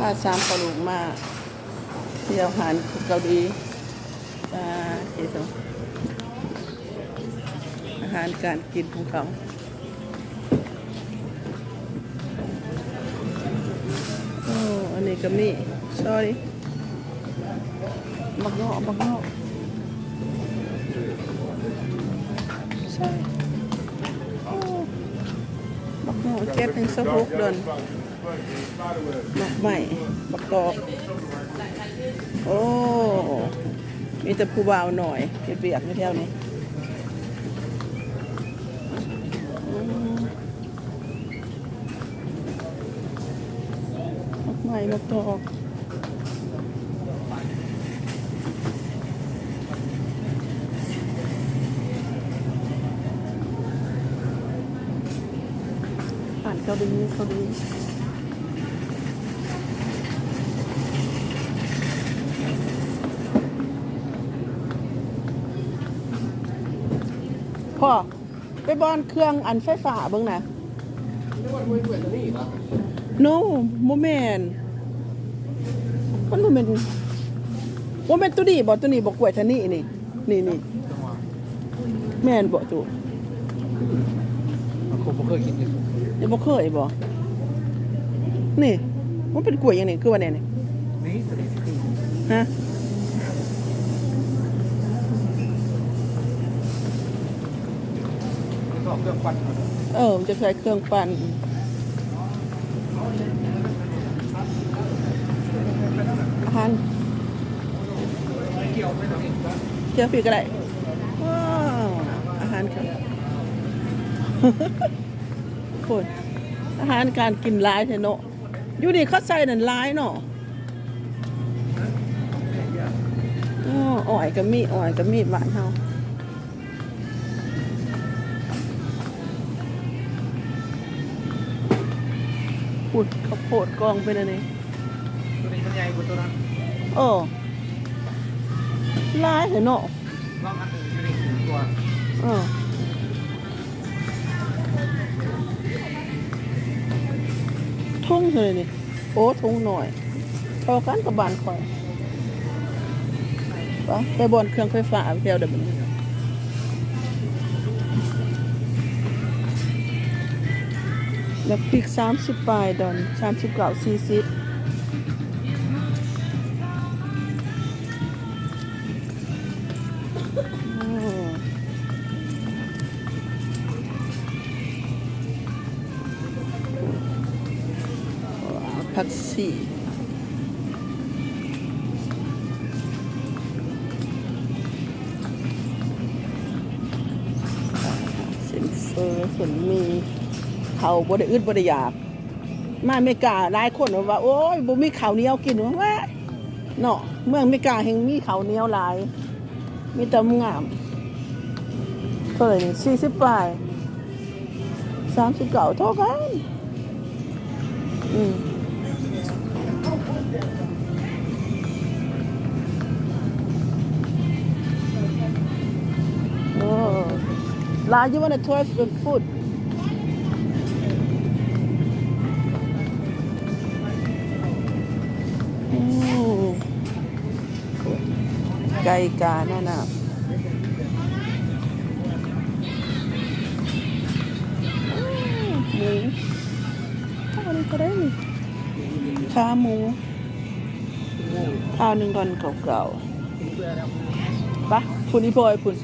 ພາສາມພໍ່ລູກມາທ່ຽວຮ້ານເກົາຫຼີ. ອ່າ ເຮັດ ອາຫານການກິນຂອງເຂົາ. ໂອ້ ອັນນີ້ກໍມີ sorry ບັກເງາະ ບັກເງາະ ໃຊ່ ໂອ້ ບັກເງາະ ເກັບໃຫ້ຊາວຫົກດອນ ໝາກໄມ້ ບັກກອກ ໂອ້ ມີແຕ່ຜູ້ບ່າວໜ້ອຍເຮັດວຽກຢູ່ແຖວນີ້. ໝາກໄມ້ ໝາກຕອກ ອາຫານເກົາຫຼີ ເກົາຫຼີ. ພໍ່ ໄປບ່ອນເຄື່ອງອັນໄຟຟ້າເບິ່ງນະ. No ບໍ່ແມ່ນ ມັນບໍ່ແມ່ນ ບໍ່ແມ່ນໂຕນີ້ບໍ? ໂຕນີ້ບໍ? ກ້ວຍທານີນີ້ ນີ້ ນີ້ ແມ່ນບໍຕູ້? ຂ້ອຍບໍ່ເຄີຍກິນເດ. ຍັງບໍ່ເຄີຍບໍ? ນີ້ ມັນເປັນກ້ວຍຫຍັງນີ້ ຄືວ່າແນວນີ້? ນີ້ ໂຕນີ້ຄື ຮະ? ຊອກເຄື່ອງປັ່ນ. ເອີ ມັນຈະໃສ່ເຄື່ອງປັ່ນ ອາຫານ ເຈົ້າພີ້ກໍໄດ້. ວ້າວ ອາຫານ ໂອ້ຍ ອາຫານການກິນຫຼາຍແທ້ເນາະ. ຢູ່ນີ້ເຂົາໃສ່ນັ້ນຫຼາຍເນາະ. ອໍ ອ້ອຍກໍມີ ອ້ອຍກໍມີບ້ານເຮົາ. ພຸ້ນ ເຂົ້າໂພດກອງເປັນອັນນີ້. ໂຕນີ້ມັນໃຫຍ່ກວ່າໂຕນັ້ນ. ເອີ ຫຼາຍແທ້ເນາະ. ລອງອັນອື່ນຢູ່ນີ້ສູງກວ່າ. ເອີ ຖົງເທົ່າໃດນີ້? ໂອ້ ຖົງນ້ອຍ ພໍກັນກັບບ້ານຂ້ອຍ. ໄປ ໄປບ່ອນເຄື່ອງໄຟຟ້າແຖວໃດບັດນີ້. ແລ້ວພິກສາມສິບປາຍດອນ ສາມສິບເກົ້າ ສີ່ສິບ. ໂອ້ ຜັກຊີ ເສັ້ນເຝີ ເສັ້ນໝີ່ ເຂົ້າບໍ່ໄດ້ອຶດບໍ່ໄດ້ຢາກ. ມາອາເມລິກາຫຼາຍຄົນວ່າ ໂອ້ຍ ບໍ່ມີເຂົ້າໜຽວກິນ ວ່າເນາະ. ເມືອງອາເມລິກາແຮ່ງມີເຂົ້າໜຽວຫຼາຍ ມີແຕ່ງາມ. ເທົ່າໃດນີ້? ສີ່ສິບປາຍ ສາມສິບເກົ້າ ເທົ່າກັນ. ອືມ ໂອ້ ຫຼາຍຢູ່ວ່ານະ twelve foot. ໂອ້ ໄກ່ການະນະ ໝູ ຂ້າວນີ້ເທົ່າໃດນີ້? ຂາໝູ ຂ້າວໜຶ່ງພັນເກົ້າເກົ້າ. ໄປ ພຸ້ນ ອີ່ພໍ່ ພຸ້ນ.